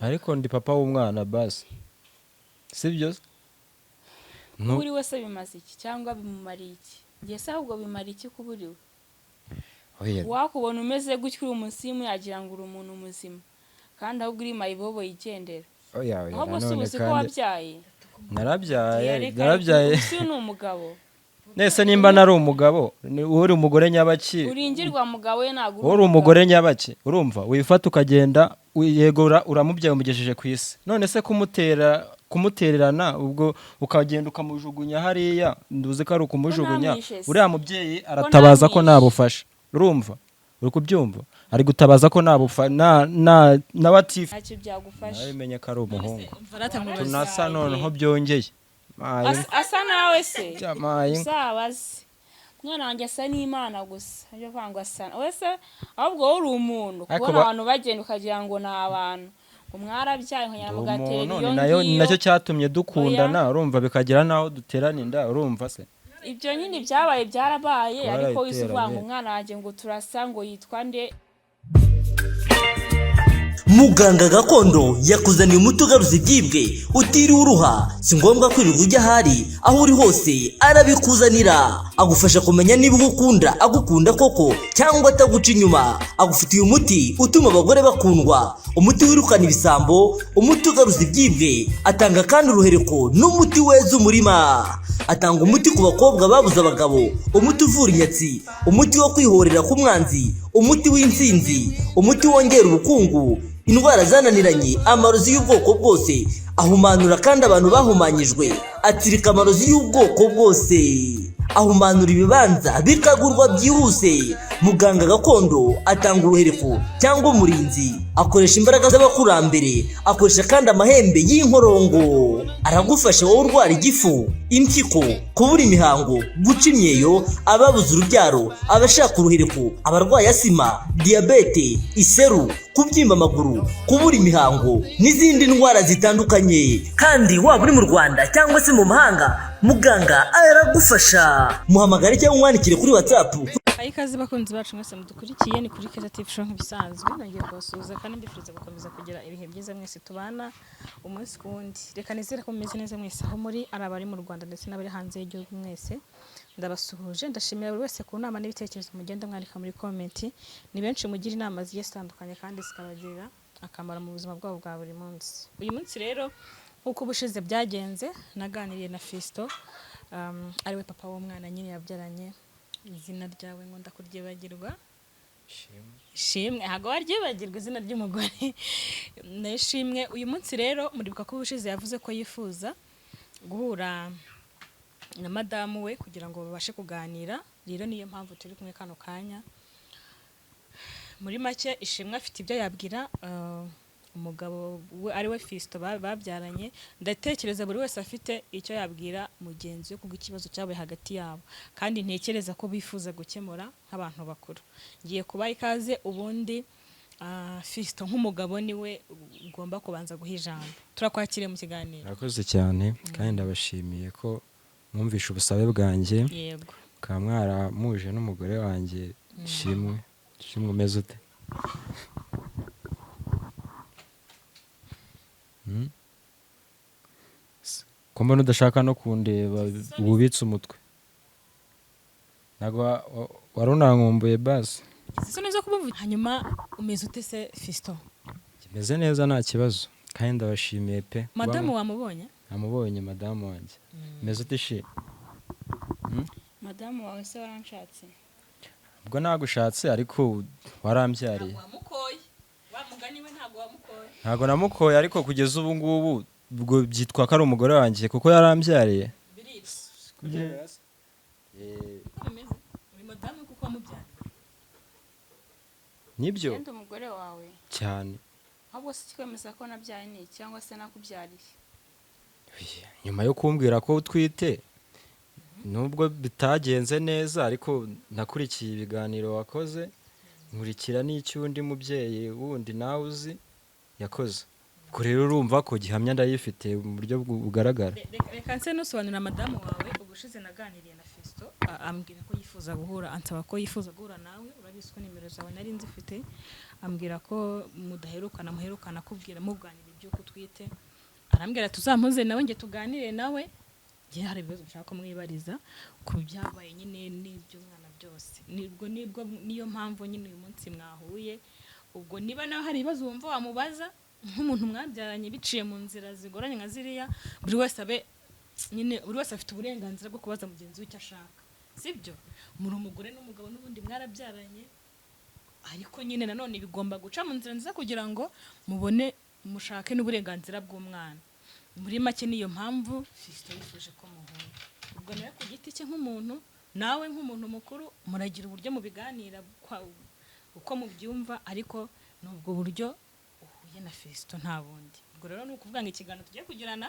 Ariko ndi papa w'umwana basi, sibyo? Kuba uri we se bimaze iki cyangwa bimumariye iki? Njye se ahubwo bimara iki kuba uri we? Oya. Wakubona umeze gutyo uri umusimu, yagira ngo uri umuntu muzima, kandi ahubwo uri mayibobo yigendera. Oya, oya. Ahubwo si Nanone ubuzi ko kandi wabyaye? Narabyaye. Reka. Narabyaye. Ubu si ni umugabo. Nese nimba nari umugabo, uri umugore nyabaki? Uringirwa mugabo we, ntabwo uri. Uri umugore nyabaki? Urumva wifata ukagenda yego, uramubyaye, umugejeje ku isi, none se kumutera, kumutererana, ubwo ukagenda ukamujugunya hariya, nduzi ko ari ukumujugunya. Ntamwishe se? Uriya mubyeyi aratabaza ko Ntamwishe? nta bufasha. Urumva, uri kubyumva, ari gutabaza ko nta bufa na na nawe atifa. Ntacyo byagufasha. Nabimenye ko ari umuhungu. Farata nkubaze. Tunasa noneho byongeye. Maye. Asa nawe se? Maye. Uzabaze umwana wanjye, asa n'Imana gusa. Ibyo kuvuga ngo asa wese, ahubwo wowe uri umuntu. Ariko Kubona abantu bagenda ukagira ngo ni abantu, ngo mwarabyaye, nkongera mugatera umuntu iyo ni nayo ni ngiyo. Nacyo cyatumye dukundana, urumva, bikagera n'aho duterana inda, urumva se? Ibyo nyine byabaye byarabaye, ariko wese uvuga ngo Twarayiteranye. umwana wanjye ngo turasa, ngo yitwa nde? Muganga gakondo yakuzaniye umuti ugaruza ibyibwe utiriwe uruha. Si ngombwa kwirirwa ujya ahari, aho uri hose arabikuzanira. Agufasha kumenya niba uwo ukunda agukunda koko cyangwa ataguca inyuma. Agufitiye umuti utuma abagore bakundwa, umuti wirukana ibisambo, umuti ugaruza ibyibwe. Atanga kandi uruhereko n'umuti weza umurima. Atanga umuti ku bakobwa babuze abagabo, umuti uvura inyatsi, umuti wo kwihorera k'umwanzi, umuti w'intsinzi, umuti wongera ubukungu, indwara zananiranye, amarozi y'ubwoko bwose. Ahumanura kandi abantu bahumanyijwe, atsirika amarozi y'ubwoko bwose, ahumanura ibibanza bikagurwa byihuse. Muganga gakondo atanga uruhereko cyangwa umurinzi, akoresha imbaraga z'abakurambere, akoresha kandi amahembe y'inkorongo. Aragufasha wowe urwara igifu, impyiko, kubura imihango, guca imyeyo, ababuze urubyaro, abashaka uruhereko, abarwaye asima, diyabete, iseru, kubyimba amaguru, kubura imihango n'izindi ndwara zitandukanye. Kandi waba uri mu Rwanda cyangwa se mu mahanga, muganga aragufasha. Muhamagare cyangwa umwandikire kuri WhatsApp. Ikaze bakunzi bacu mwese mudukurikiye, ni kuri Keza TV Show nk'ibisanzwe. Nongeye kubasuhuza kandi mbifuriza gukomeza kugira ibihe byiza mwese tubana umunsi ku wundi. Reka nizere ko mumeze neza mwese aho muri, ari abari mu Rwanda ndetse n'abari hanze y'igihugu, mwese ndabasuhuje. Ndashimira buri wese ku nama n'ibitekerezo mugenda mwandika muri comment. Ni benshi mugira inama zigiye zitandukanye kandi zikabagirira akamaro mu buzima bwabo bwa buri munsi. Uyu munsi rero, nk'uko ubushize byagenze, naganiriye na Fiston, ariwe papa w'umwana nyine yabyaranye. Izina ryawe ngo ndakuryibagirwa? Ishimwe. Ntabwo waryibagirwa izina ry'umugore na Ishimwe. Uyu munsi rero, muribuka ko ubushize yavuze ko yifuza guhura na madamu we kugira ngo babashe kuganira. Rero niyo mpamvu turi kumwe kano kanya. Muri make, Ishimwe afite ibyo yabwira umugabo we ari we Fiston babyaranye. Ndatekereza buri wese afite icyo yabwira mugenzi we kubwo ikibazo cyabaye hagati yabo, kandi ntekereza ko bifuza gukemura nk'abantu bakuru. Ngiye kubaha ikaze. Ubundi Fiston nk'umugabo niwe ugomba kubanza guha ijambo. Turakwakiriye mu kiganiro. Murakoze cyane, kandi ndabashimiye ko mwumvishe ubusabe bwanjye, mukaba mwaramuje n'umugore wanjye Ishimwe. Ishimwe, umeze ute? Hmm? Ko mbona udashaka no kundeba, wubitse umutwe, ntabwo wari unankumbuye basi? Isoni zo kumuvuga. Hanyuma umeze ute se, Fiston? Meze neza, nta kibazo, kandi ndabashimiye pe kuba Madamu wamubonye? Namubonye. Madamu wanjye, meze ute, Shi? Madamu wawe se waranshatse? Ubwo nagushatse, ariko warambyariye. Wamukoye wa mugani we, ntabwo wamukoye. Ntabwo namukoye, ariko kugeza ubu ngubu ubwo byitwa ko ari umugore wanjye kuko yarambyariye. Bimeze uri madamu kuko wamubyariye. Nibyo. Genda umugore wawe. Cyane. Ahubwo se ikikwemeza ko nabyaye ni iki, cyangwa se nakubyariye? Nyuma yo kumbwira ko utwite, nubwo bitagenze neza, ariko nakurikiye ibiganiro wakoze, nkurikira n'icy'undi mubyeyi wundi nawe uzi yakoze. Ubwo rero urumva ko gihamya ndayifite mu buryo bugaragara. Reka nse nusobanurira madamu wawe. Ubushize naganiriye na Fiston, ambwira ko yifuza guhura, ansaba ko yifuza guhura nawe. Urabizi ko nimero zawe nari nzifite. Ambwira ko mudaherukana, muherukana akubwira muganira iby'uko utwite. Arambwira tuzampuze nawe njye tuganire nawe, njye hari ibibazo nshaka kumwibariza ku byabaye nyine n'iby'umwana byose. Nibwo niyo mpamvu nyine uyu munsi mwahuye. Ubwo niba nawe hari ibibazo wumva wamubaza nk'umuntu mwabyaranye biciye mu nzira zigoranye nka ziriya, buri wese abe nyine, buri wese afite uburenganzira bwo kubaza mugenzi we icyo ashaka, sibyo? Muri umugore n'umugabo n'ubundi mwarabyaranye, ariko nyine nanone bigomba guca mu nzira nziza kugira ngo mubone mushake n'uburenganzira bw'umwana. Muri make niyo mpamvu Fiston yifuje ko muhura. Ubwo nawe ku giti cye nk'umuntu, nawe nk'umuntu mukuru, muragira uburyo mubiganira uko mubyumva, ariko ni ubwo buryo uhuye na Fiston, nta bundi. Ubwo rero ni ukuvuga ngo ikiganiro tugiye kugirana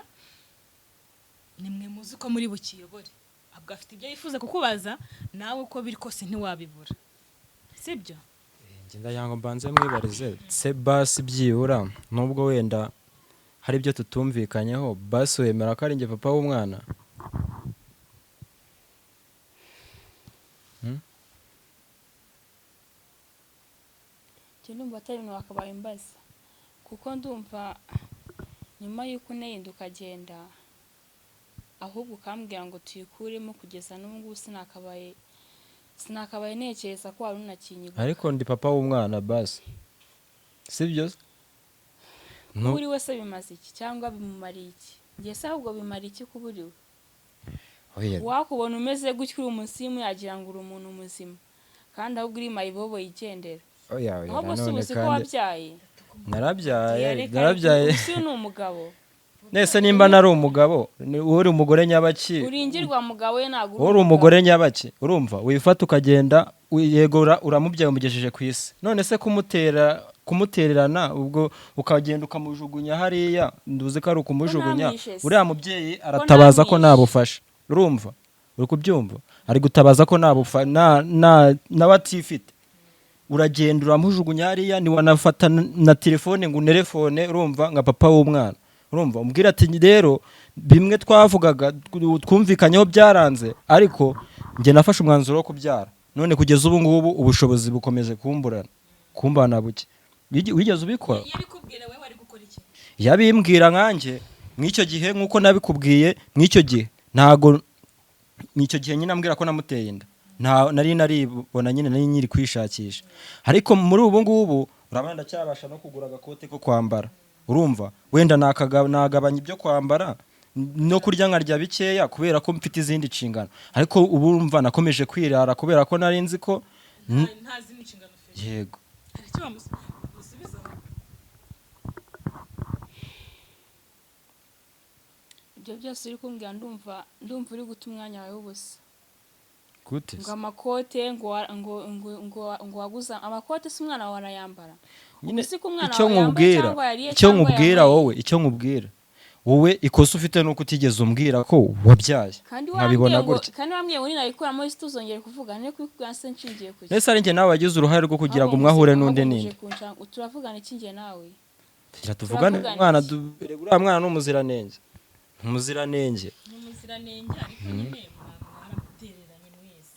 ni mwe muzi ko muri bukiyobore. Ubwo afite ibyo yifuza kukubaza, nawe uko biri kose ntiwabibura, sibyo? Njye ndagira ngo mbanze mwibarize se basi, byibura nubwo wenda hari ibyo tutumvikanyeho, basi wemera ko ari njye papa w'umwana? Njye ndumva atari ibintu wakabaye umbaza, kuko ndumva nyuma y'uko uneyinda ukagenda, ahubwo ukambwira ngo tuyikuremo, kugeza n'ubu ngubu sinakabaye ntekereza ko wari unakinyiga. Ariko ndi papa w'umwana basi, sibyo? Kuba uri we se bimaze iki cyangwa bimumariye iki? Njye se ahubwo bimara iki kuba uri we? Oya. Wakubona umeze gutyo uri umusimu yagira ngo uri umuntu muzima, kandi ahubwo uri mayibobo yigendera. Oya, oya, Ahubwo si nanone ubuzi ko kandi wabyaye? Narabyaye. Reka, Narabyaye. uyu ni umugabo. Nese nimba nari umugabo, uri umugore nyabaki? Uringirwa mugabo we, ntabwo Uri umugore nyabaki? Urumva wifata ukagenda, yego uramubyaye umugejeje ku isi, none se kumutererana ubwo ukagenda ukamujugunya hariya, nduzi ko ari ukumujugunya. Ntamwishe se? Uriya mubyeyi aratabaza ko Ntamwishe? ntabufasha. Urumva, uri kubyumva, ari gutabaza ko ntabufa nawe atifite. Uragenda uramujugunya hariya, ntiwanafata na telefone ngo unerefone. Urumva, nka papa w'umwana, urumva umbwira ati rero bimwe twavugaga twumvikanyeho byaranze, ariko njye nafashe umwanzuro wo kubyara, none kugeza ubu ngubu ubushobozi bukomeje kumburana kumbana buke. Wigeze ubikora? Iyo abikubwira wowe wari gukora iki? Yabimbwira nkanjye mw'icyo gihe, nk'uko nabikubwiye mw'icyo gihe, ntago mw'icyo gihe nyine ambwira ko namuteye inda, nta nari naribona nyine, nari nyiri kwishakisha. Ariko muri ubu ngubu urabona ndacyabasha no kugura agakote ko kwambara. Urumva wenda nagabanya ibyo kwambara no kurya, nkarya bikeya kubera ko mfite izindi nshingano, ariko ubu urumva nakomeje kwirara kubera ko nari nzi ko Nta zindi nshingano ufite. Yego. Hari icyo wamusubiza? Ibyo byose uri kumbwira, ndumva uri guta umwanya wawe w'ubusa. Gute? Ngo amakote, ngo waguza amakote, se umwana wawe arayambara? Nyine Ubu si ko umwana icyo wawe yambaye nkubwira, cyangwa yariye icyo cyangwa nkubwira, yanyweye? wowe icyo nkubwira, wowe ikosa ufite nuko utigeze umbwira ko wabyaye, Kandi nkabibona wambwiye ngo gutya. Kandi wambwiye ngo ninayikuramo tuzongere kuvuga, none kubikubwira se nshingiye ku ki? Ese ari njye nawe wagize uruhare rwo kugira ngo umwe ahure n'undi ninde? Turavugana iki njye nawe? Tugira tuvugane. Turavugana Umwana iki? erega uriya mwana ni umuziranenge, umuziranenge. Ni umuziranenge, ariko nyine mwaramutereranye mwese.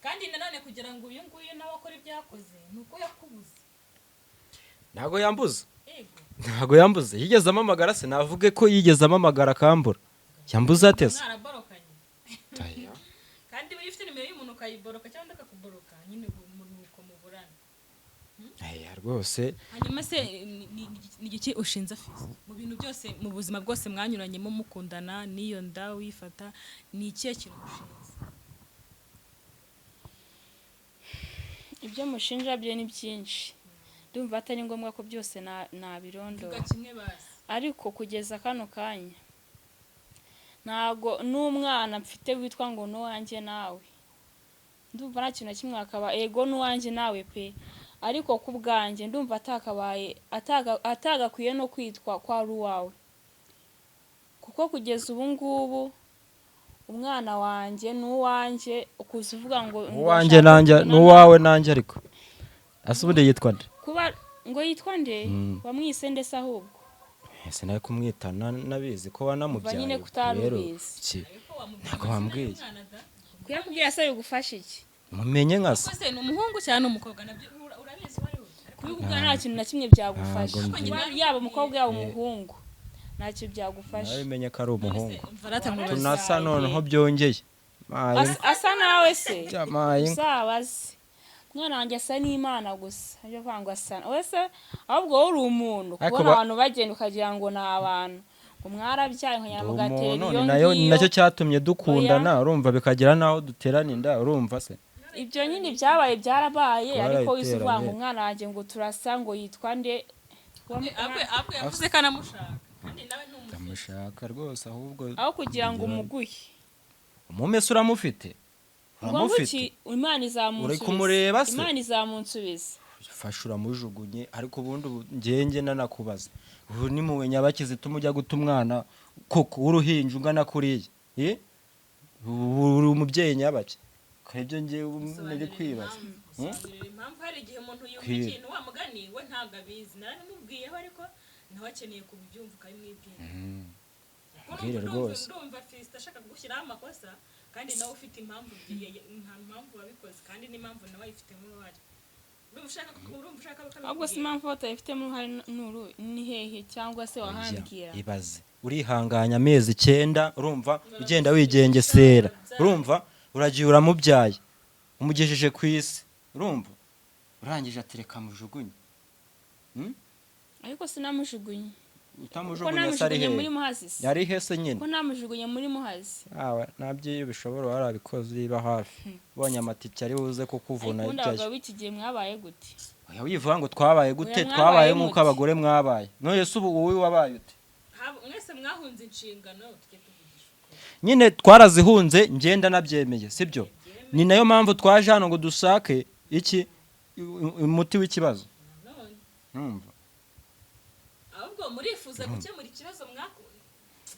Kandi nanone kugira ngo uyu nguyu nawe akore ibyo yakoze ni uko yakubuze. Ntabwo yambuze. Ego. Ntabwo yambuze. Yigeze amamagara se? Navuge ko yigeze amamagara akambura? Yambuze atese? Mwaraborokanye. Kandi iyo ufite nimero y'umuntu ukayiboroka cyangwa undi akakuboroka nyine, ubu ni uko muburana. Aya rwose. Hanyuma se ni igiki ushinza Fiston mu bintu byose, mu buzima bwose mwanyuranyemo mukundana, n'iyo nda wifata, ni ikihe kintu ushinza? Ibyo mushinja byo ni byinshi, ndumva atari ngombwa ko byose nabirondora. Vuga kimwe basi. Ariko kugeza kano kanya ntago n'umwana mfite witwa ngo n'uwanjye nawe, ndumva nta kintu na kimwe akaba ego n'uwanjye nawe pe, ariko ku bwanjye ndumva atakabaye atagakwiye no kwitwa ko ari uwawe, kuko kugeza ubu ngubu umwana wanjye ni uwanjye, ukuza uvuga ngo Uwanjye ushaka nanjye kubonana- n'uwawe nanjye, ariko ase ubundi yitwa nde? Kuba ngo yitwa nde? Mm. Wamwise nde se ahubwo? Ese nawe kumwitana nabizi ko wanamubyaye. Nyine kutari Rero, ubizi. Ariko wamubwiye Ntabwo amazina wambwiye. y'umwana da. Kuyakubwira se bigufasha iki? Mumenye nka se. Ese ni umuhungu cyangwa ni umukobwa nabyo urabizi uwo ari we? Kubikubwira nta kintu na kimwe byagufasha. Ntabwo mbizi. Yaba umukobwa yaba umuhungu, ntacyo byagufasha. Nabimenye ko ari umuhungu. Umva rata nkubaze. Tunasa noneho byongeye. Maye. Asa nawe se? Maye. Uzabaze umwana wanjye asa n'Imana gusa, ibyo kuvuga ngo asa wese, ahubwo wowe uri umuntu Ariko kubona abantu bagenda ukagira ngo ni abantu, ngo mwarabyaye nkongera Ndi mugatera umuntu, iyo ni nayo ni ngiyo. nacyo cyatumye dukundana, urumva, bikagera n'aho duterana inda, urumva se? Ibyo nyine byabaye byarabaye, ariko wese uvuga ngo Twarayiteranye. umwana wanjye ngo turasa, ngo yitwa nde? Ahubwo yavuze ko anamushaka kandi nawe ntumufite. Ndamushaka rwose ahubwo. Aho kugira ngo umuguhe. Umumese uramufite? Ngo Uramufite? nguki? Imana izamunsubiza. Uri kumureba se? Imana izamunsubiza. Fasha uramujugunye, ariko ubundi ubu ngenge nanakubaza, ubu ni muwe nyabakizi ituma ujya guta umwana koko w'uruhinja ungana kuriya? Eh? Ubu uri umubyeyi nyabaki? Ibyo ngewe ubu nari kwibaza. Sobanurira impamvu hari igihe umuntu yumva Kwira. ikintu, wa mugani we ntabwo abizi, narabimubwiyeho ariko nawe akeneye kubyumva ukabimwibwira. Kuko Mbwire rwose. Ndumva Fiston ashaka kugushyiraho amakosa kandi nawe ufite impamvu, nta mpamvu wabikoze kandi n'impamvu nawe ayifitemo uruhare. Urumva ushaka ko Ahubwo si abikubwira. impamvu batayifitemo uruhare nuru ni hehe cyangwa se wahambwira? Ibaze urihanganya amezi 9, urumva, ugenda wigengesera, urumva, uragiye uramubyaye, umugejeje ku isi, urumva, urangije atereka mujugunye. Ariko sinamujugunye. Ko Utamujugunye se ari namujugunye muri hehe? Muhazi se? Yari he se nyine? Ko namujugunye muri Muhazi? Awe nabyo iyo ubishobora warabikoze, iba hafi ubonye amatike ari buze kukuvuna. Ariko ubundi Ijyayo. abagabo b'iki gihe mwabaye gute? Oya, wivuga ngo twabaye gute. Oya, mwabaye Twabaye nk'uko mute. abagore mwabaye. None se ubu wowe wabaye ute? Mwese mwahunze inshingano, tujye tuvugisha ukuri. Nyine twarazihunze, ngenda nabyemeye, sibyo? Ni nayo mpamvu twaje hano ngo dushake iki umuti w'ikibazo. None Numva ahubwo murifuza gukemura ikibazo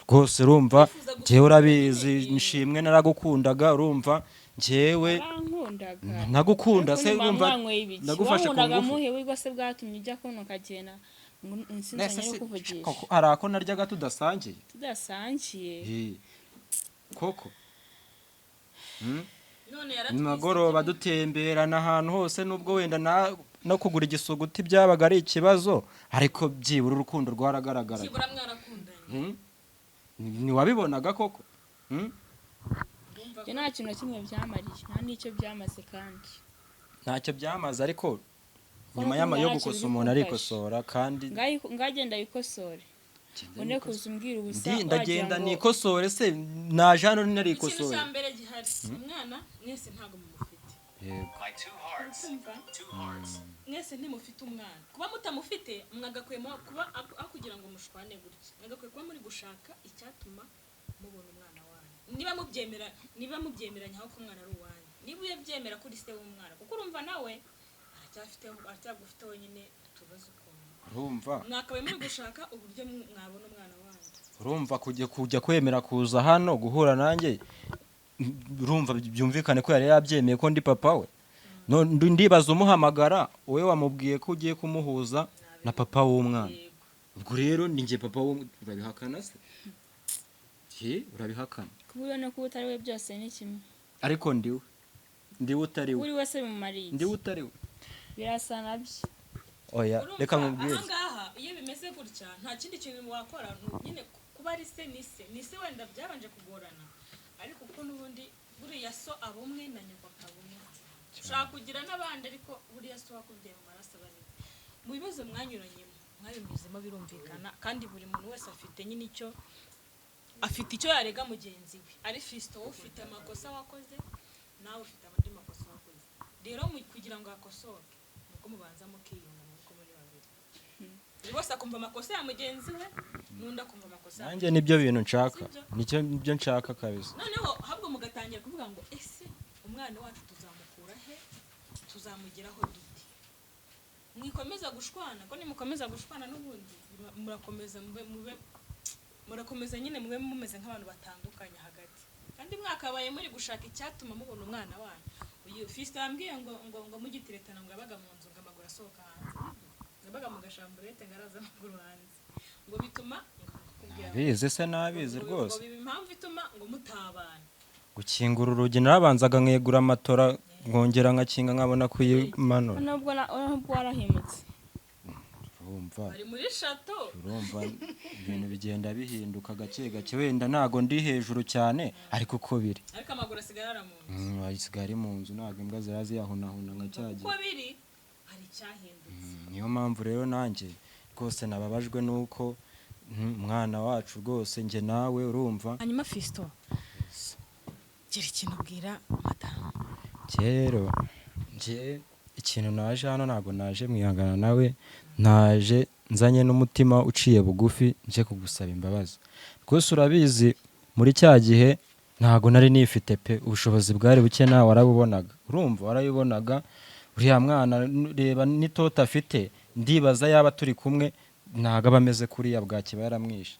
rwose, urumva, Wifuza njyewe urabizi, gukemura. Nshimwe, naragukundaga, urumva, njyewe Warankundaga? Nagukunda se? Ariko nyuma Urumva, mwanyweye ibiki? ndagufashe ku Wankundaga ngufu. muhe wigwa se bwatumye ujya kuno ukagenda ngo Nese nsinzanye no kuvugisha? Koko hari ako naryaga tudasangiye? Tudasangiye? Eh, koko. None yaratwise. Nimagoroba dutemberana ahantu hose, nubwo wenda no kugura igisuguti byabaga ari ikibazo, ariko byibura urukundo rwaragaragaraga. Byibura mwarakundanye. Ntiwabibonaga koko? Hmm? Urumva Ibyo nta kintu na kimwe byamariye, nta n'icyo byamaze kandi. Ntacyo byamaze, ariko Ko nyuma no y'ama yo kumva ntacyo gukosa biri umuntu kumfasha. arikosora kandi. Ngagenda yikosore, ubone kuza umbwira ubusa. Ndagenda Wagira ngo nikosore se? Naje hano Ikintu narikosore. cya mbere gihari, umwana mwese ntabwo mumufite. Yego. Kumva, mwese ntimufite umwana. Kuba mutamufite, mwagakwiye kuba aho kugira ngo mushwane gutya, mwagakwiye kuba muri gushaka icyatuma mubona umwana wanyu, niba mubyemera, niba mubyemeranya aho ko umwana ari uwanyu, niba uyabyemera kuri se w'umwana, kuko urumva nawe aracyafite, aracyagufite wenyine, tubaze ukuntu Urumva, mwakabaye muri gushaka uburyo mwabona umwana wanyu. Urumva, kujya kwemera kuza hano guhura nanjye, urumva, byumvikane ko yari yabyemeye ko ndi papa we. No, ndibaza umuhamagara, wowe wamubwiye ko ugiye kumuhuza na papa w'umwana. Yego. Ubwo rero ni njye papa w'umwana, urabihakana se? He, urabihakana? Kuba uriwe no kuba utari we byose ni kimwe. Ariko ndiwe utari we. Uri wese bimumariye iki? Ndiwe utari we. Birasa nabyo. Oya. Urumva, Reka nkubwire. Ahangaha iyo bimeze gutya nta kindi kintu wakora, nyine kuba ari se ni se ni se, wenda byabanje kugorana, ariko kuko n'ubundi buriya so aba umwe na nyoko akaba umwe, ushobora kugira n'abandi, ariko buriya so wakubyaye mu maraso aba ari we. Mu bibazo mwanyuranyemo, mwabinyuzemo, birumvikana, kandi buri muntu wese afite nyine icyo afite, icyo yarega mugenzi we. Ari Fiston, wowe ufite amakosa wakoze, nawe ufite andi makosa wakoze. Rero kugira ngo akosoke nuko mubanza mukiyunga muko muri babiri, buri wese akumva amakosa ya mugenzi we n'undi akumva amakosa ya Nanjye nibyo bintu nshaka. Sibyo? Nicyo nibyo nshaka kabisa. Noneho ahubwo mugatangira kuvuga ngo ese umwana wacu tuzamukura he, tuzamugeraho dute? Mwikomeza gushwana, ko nimukomeza gushwana n'ubundi murakomeza mube murakomeza nyine mube mumeze nk'abantu batandukanye hagati, kandi mwakabaye muri gushaka icyatuma mubona umwana wanyu. Uyu Fiston yambwiye ngo mugiteretana ngo yabaga mu nzu, ngo amaguru asohoka hanze, yabaga mu gashamburete ngo araza amaguru hanze. Ngo bituma ngo Bizi se nabizi ngo rwose. Biba impamvu ituma ngo mutabana. Gukingura urugi narabanzaga nkegura amatora, nkongera nkakinga, nkabona kuyimanura. Nubwo warahemutse. Urumva? Bari muri shato. Urumva ibintu bigenda bihinduka gake gake. Wenda ntago ndi hejuru cyane, ariko uko biri. Ariko amaguru asigara ara mu nzu. Asigaye ari mu nzu, ntabwo imbwa zira ziyahunahuna nka cya gihe. Uko biri hari icyahindutse. Niyo mpamvu rero nanjye rwose nababajwe nuko umwana wacu rwose njye nawe, urumva. Hanyuma Fiston, gira ikintu ubwira madamu. Rero njye ikintu naje hano, ntabwo naje mwihangana nawe, naje nzanye n'umutima uciye bugufi, nje kugusaba imbabazi rwose. Urabizi, muri cya gihe ntabwo nari nifite pe, ubushobozi bwari buke, nawe warabubonaga, urumva warabibonaga. Uriya mwana reba n'itoto afite, ndibaza yaba turi kumwe ntabwo aba ameze kuriya, bwaki yaramwishe.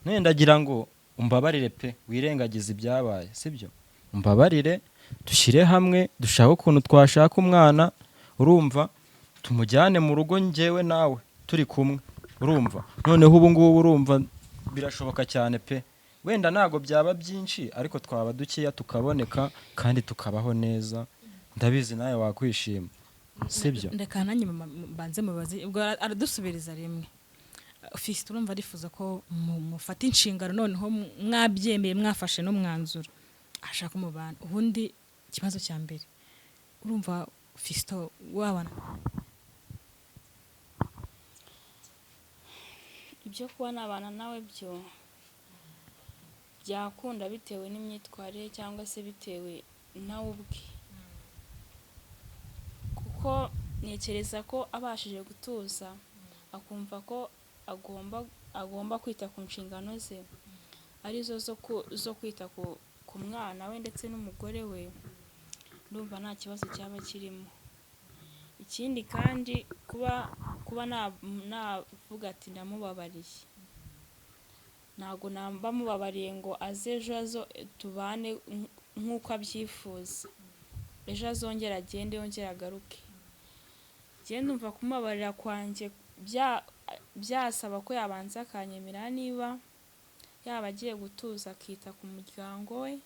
None ndagira ngo umbabarire pe, wirengagize ibyabaye, sibyo? Umbabarire, dushyire hamwe dushake ukuntu twashaka umwana, urumva, tumujyane mu rugo njyewe nawe turi kumwe, urumva. Noneho ubu ngubu urumva birashoboka cyane pe. Wenda ntabwo byaba byinshi, ariko twaba dukeya tukaboneka kandi tukabaho neza. Ndabizi nawe wakwishima, sibyo? Ndeka nanjye mbanze mubaze, ubwo aradusubiriza rimwe. Fiston, urumva arifuza ko mufata inshingano noneho mwabyemeye, mwafashe n'umwanzuro, ashaka umubana. Ubundi ikibazo cya mbere, urumva Fiston wabana? Ibyo kuba nabana nawe byo byakunda bitewe n'imyitwarire cyangwa se bitewe nawe ubwe, kuko ntekereza ko abashije gutuza akumva ko agomba kwita ku nshingano ze, arizo zo kwita ku mwana we ndetse n'umugore we, ndumva nta kibazo cyaba kirimo. Ikindi kandi kuba navuga ati ndamubabariye, ntabwo namba mubabariye ngo aze ejo azo tubane nk'uko abyifuza, ejo azongera agende yongere agaruke. Njye ndumva kumubabarira kwanjye byasaba ko yabanza akanyemera, niba yaba agiye gutuza akita ku muryango we,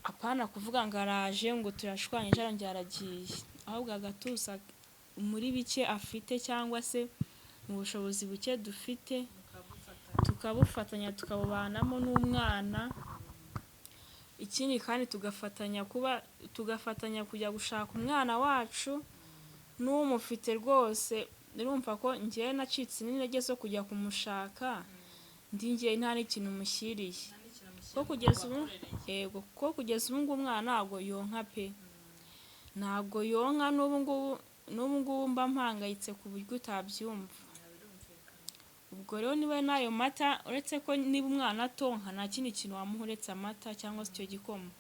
apana kuvuga ngo araje ngo turashwanye ejo arongera aragiye, ahubwo agatuza muri bike afite cyangwa se mu bushobozi buke dufite tukabufatanya, tukabubanamo n'umwana. Ikindi kandi tugafatanya kujya gushaka umwana wacu n'umufite rwose. Urumva ko njyewe nacitse n'intege zo kujya kumushaka, ndi njye nta n'ikintu mushyiriye, ko kugeza ubu, yego, ko kugeza ubu ngubu umwana ntabwo yonka pe, ntabwo yonka n'ubu ngubu. N'ubu ngubu mba mpangayitse ku buryo utabyumva. Ubwo rero niba n'ayo mata, uretse ko niba umwana atonka nta kindi kintu wamuha uretse amata cyangwa se icyo gikoma,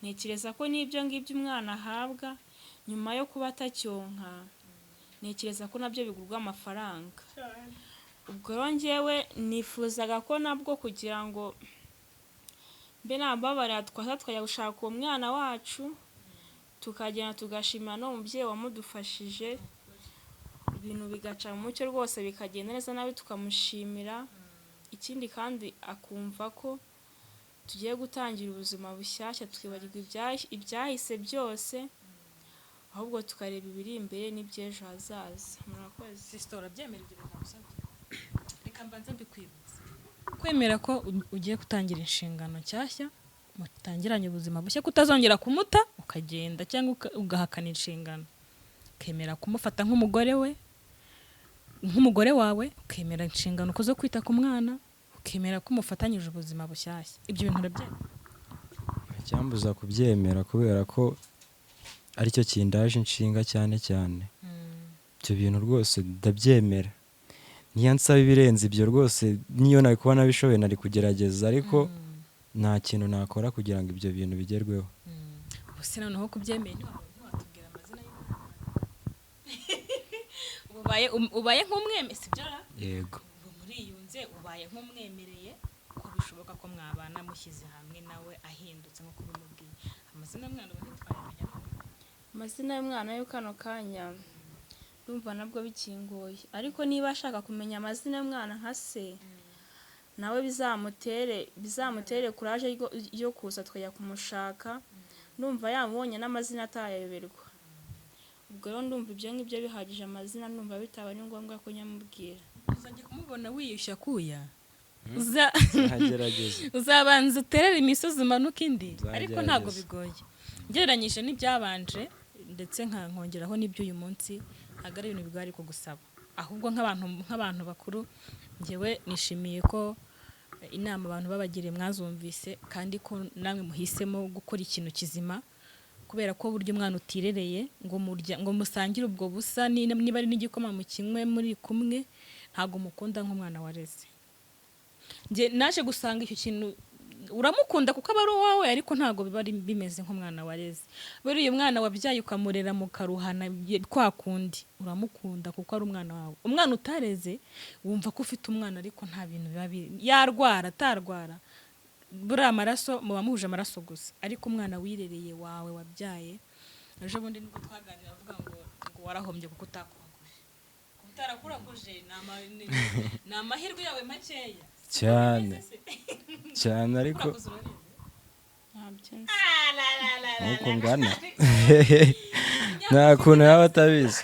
ntekereza ko n'ibyo ngibyo umwana ahabwa nyuma yo kuba atacyonka, ntekereza ko nabyo bigurwa amafaranga. Ubwo rero njyewe nifuzaga ko nabwo kugira ngo mbe nambabarira, twaza tukajya gushaka uwo mwana wacu, tukagenda tugashimira n'uwo mubyeyi wamudufashije, ibintu bigaca mu mucyo rwose, bikagenda neza, nawe tukamushimira. Ikindi kandi akumva ko tugiye gutangira ubuzima bushyashya, tukibagirwa ibyahise byose, ahubwo tukareba ibiri imbere n'iby'ejo hazaza. Murakoze. Fiston, urabyemera ibyo bintu agusabye? Reka mbanze mbikwibutse. Kwemera ko ugiye gutangira inshingano nshyashya, mutangiranye ubuzima bushya, kutazongera kumuta ukagenda cyangwa ugahakana inshingano, ukemera kumufata nk'umugore we, nk'umugore wawe, ukemera inshingano zo kwita ku mwana, ukemera ko umufatanyije ubuzima bushyashya. Ibyo bintu urabyemera? Icyambuza kubyemera, kubera ko aricyo kindaje inshinga cyane cyane, ibyo bintu rwose ndabyemera. Niyo nsaba ibirenze ibyo rwose, niyo nari kuba nabishoboye nari kugerageza, ariko nta kintu nakora kugira ngo ibyo bintu bigerweho. Ubuse noneho kubyemeye, ntiwatubwira amazina y'umwana? Ubaye nk'umweme, sibyo ra? Yego. Ubu muriyunze, ubaye nk'umwemereye ko bishoboka ko mwabana mushyize hamwe, nawe ahindutse nk'uko ubimubwiye. Amazina y'umwana ubu ntitwayamenya none? Amazina y'umwana yo kano kanya Ndumva nabwo bikingoye, ariko niba ashaka kumenya amazina y'umwana nka se, nawe bizamutere courage yo kuza tukajya kumushaka. Ndumva yamubonye n'amazina atayayoberwa. Ubwo rero ndumva ibyo ngibyo bihagije, amazina ndumva bitaba ari ngombwa ko nyamubwira. Uzajya kumubona wiyushya kuya. Nkagerageza. Uzabanza uterere imisozi, umanuke indi, ariko ntabwo Nzagerageza. bigoye ugereranyije n'ibyabanje, ndetse nkongeraho n'iby'uyu munsi. Ntabwo ari ibintu bigoye, ariko gusaba ahubwo nk'abantu bakuru, njyewe nishimiye ko inama abantu babagiriye mwazumvise, kandi ko namwe muhisemo gukora ikintu kizima, kubera ko burya umwana utirereye ngo murya, ngo musangire ubwo busa, niba ari n'igikoma mukinywe muri kumwe, ntabwo mukunda nk'umwana wareze. Njye naje gusanga icyo kintu, uramukunda kuko aba ari uwawe, ariko ntabwo biba ari bimeze nk'umwana wareze. Buriya umwana wabyaye ukamurera mukaruhana kwa kundi, uramukunda kuko ari umwana wawe. Umwana utareze wumva ko ufite umwana, ariko nta bintu biba yarwara atarwara, buriya amaraso muba muhuje amaraso gusa. Ariko umwana wirereye wawe wabyaye, ejo bundi nibwo twaganira avuga ngo warahombye kuko utakuraguje. Kuba utarakuraguje ni amahirwe yawe makeya. Cyane cyane, ariko Kuraguza urabizi? Ntabyo nzi. Nk'uko ngana nta kuntu yaba atabizi.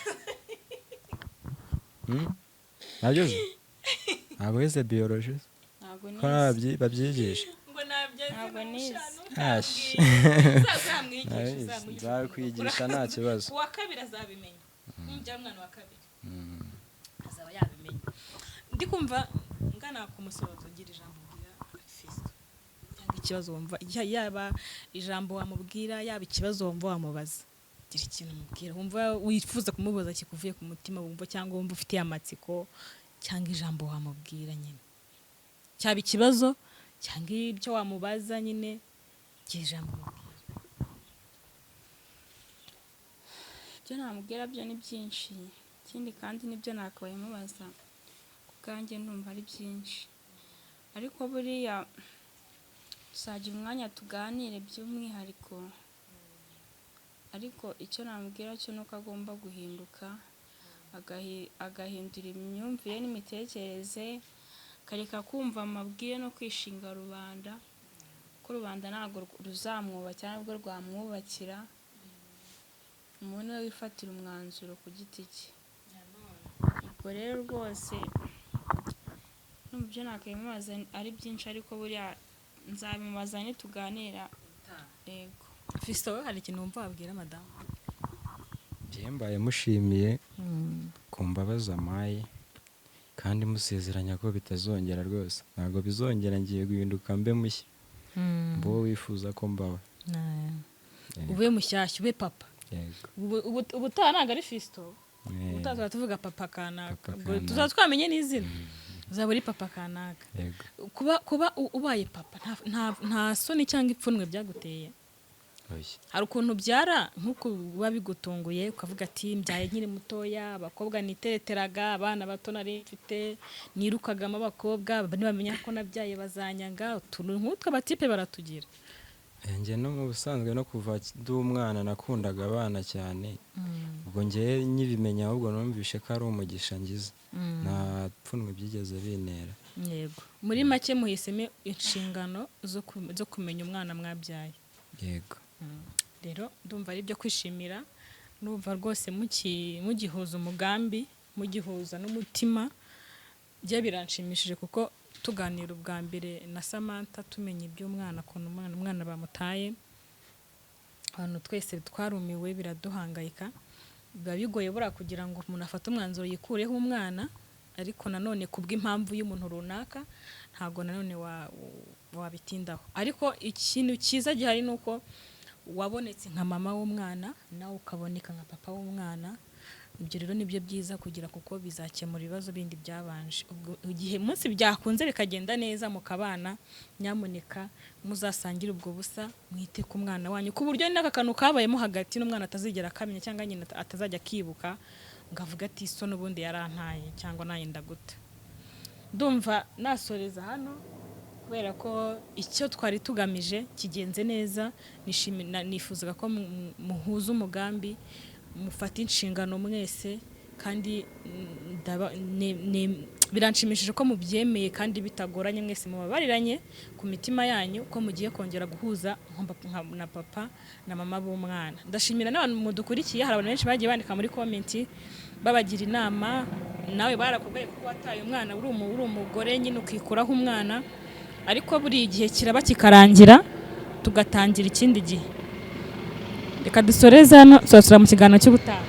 Ntabyo uzi? Ntabwo wize biology? Ntabwo Ko nize. Babyigisha? Ngo ntabyo azi. Ntabwo nize. Ashi. Uzamwigisha. Ntabizi. Uzamwigisha. Nzakwigisha, nta kibazo. Uwa kabiri azabimenya, nujya umwana wa kabiri azaba yabimenya. Ndi kumva ngana ku musozo. Gira ijambo ubwira Fiston cyangwa ikibazo wumva, yaba ijambo wamubwira, yaba ikibazo wumva wamubaza. Gira ikintu umubwira wumva wifuza kumubaza kikuvuye ku mutima, wumva cyangwa wumva ufitiye amatsiko, cyangwa ijambo wamubwira nyine, cyaba ikibazo cyangwa ibyo wamubaza nyine. Gira ijambo umubwira. Ibyo namubwira byo ni byinshi, ikindi kandi nibyo nakabaye mubaza ku bwanjye, ndumva ari byinshi, ariko buriya tuzagira umwanya tuganire by'umwihariko. Ariko icyo namubwira cyo ni uko agomba guhinduka, agahindura imyumvire n'imitekerereze, akareka kumva amabwire no kwishinga rubanda, kuko rubanda ntabwo ruzamwubakira nubwo rwamwubakira. Umuntu we wifatira umwanzuro ku giti cye. Ubwo rero rwose numva ibyo nakabimubaza ari byinshi, ariko buriya nzabimubaza nituganira, yego. Fiston, wowe hari ikintu wumva wabwira madamu? Njyewe mbaye mushimiye ku mbabazi amaye, kandi musezeranya ko bitazongera. Rwose ntabwo bizongera, ngiye guhinduka mbe mushya, mbe uwo wifuza ko mbawe. Yego. Ube mushyashya, ube papa. Yego. Ubutaha ntabwo ari Fiston, ubutaha tuzaba tuvuga papa kanaka. Papa Ubwo kanaka. Tuzaba twamenye n'izina, uzaba uri papa kanaka. Yego. Kuba ubaye papa nta soni cyangwa ipfunwe byaguteye? Oya. Hari ukuntu ubyara nk'uko biba bigutunguye, ukavuga ati: "Mbyaye nkiri mutoya, abakobwa nitereteraga, abana bato nari mfite nirukagamo abakobwa, nibamenya ko nabyaye bazanyanga." Utuntu nk'utwo abatipe baratugira. Njye no mu busanzwe, no kuva ndi umwana nakundaga abana cyane. Ubwo njyewe nkibimenya, ahubwo numvishe ko ari umugisha ngize, nta pfunwe byigeze bintera. Yego, muri make muhisemo inshingano zo kumenya umwana mwabyaye. Yego. Rero ndumva ari ibyo kwishimira, ndumva rwose mugihuza umugambi, mugihuza n'umutima. Byo biranshimishije, kuko tuganira ubwa mbere na Samantha, tumenya iby'umwana, ukuntu umwana bamutaye, abantu twese twarumiwe, biraduhangayika. Biba bigoye buriya kugira ngo umuntu afate umwanzuro yikureho umwana, ariko nanone kubw'impamvu y'umuntu runaka ntabwo nanone wabitindaho. Ariko ikintu cyiza gihari ni uko wabonetse nka mama w'umwana, nawe ukaboneka nka papa w'umwana. Ibyo rero nibyo byiza kugira, kuko bizakemura ibibazo bindi byabanje. Ubwo igihe munsi byakunze bikagenda neza mukabana, nyamuneka muzasangire ubwo busa, mwite ku mwana wanyu, ku buryo n'aka kantu kabayemo hagati n'umwana atazigera akamenya, cyangwa nyina atazajya akibuka ngo avuge ati: "So n'ubundi yarantaye," cyangwa "Nanjye ndaguta." Ndumva nasoreza hano, kubera ko icyo twari tugamije kigenze neza. Nifuzaga ko muhuza umugambi, mufata inshingano mwese. Kandi biranshimishije ko mubyemeye kandi bitagoranye, mwese mubabariranye ku mitima yanyu, ko mugiye kongera guhuza na papa na mama b'umwana. Ndashimira n'abantu mudukurikiye. Hari abantu benshi bagiye bandika muri comment babagira inama. Nawe barakubwiye kuko wataye umwana, uri umugore nyine ukikuraho umwana, ariko buri gihe kiraba kikarangira, tugatangira ikindi gihe. Reka dusoreze hano, tuzasubira mu kiganiro cy'ubutaha.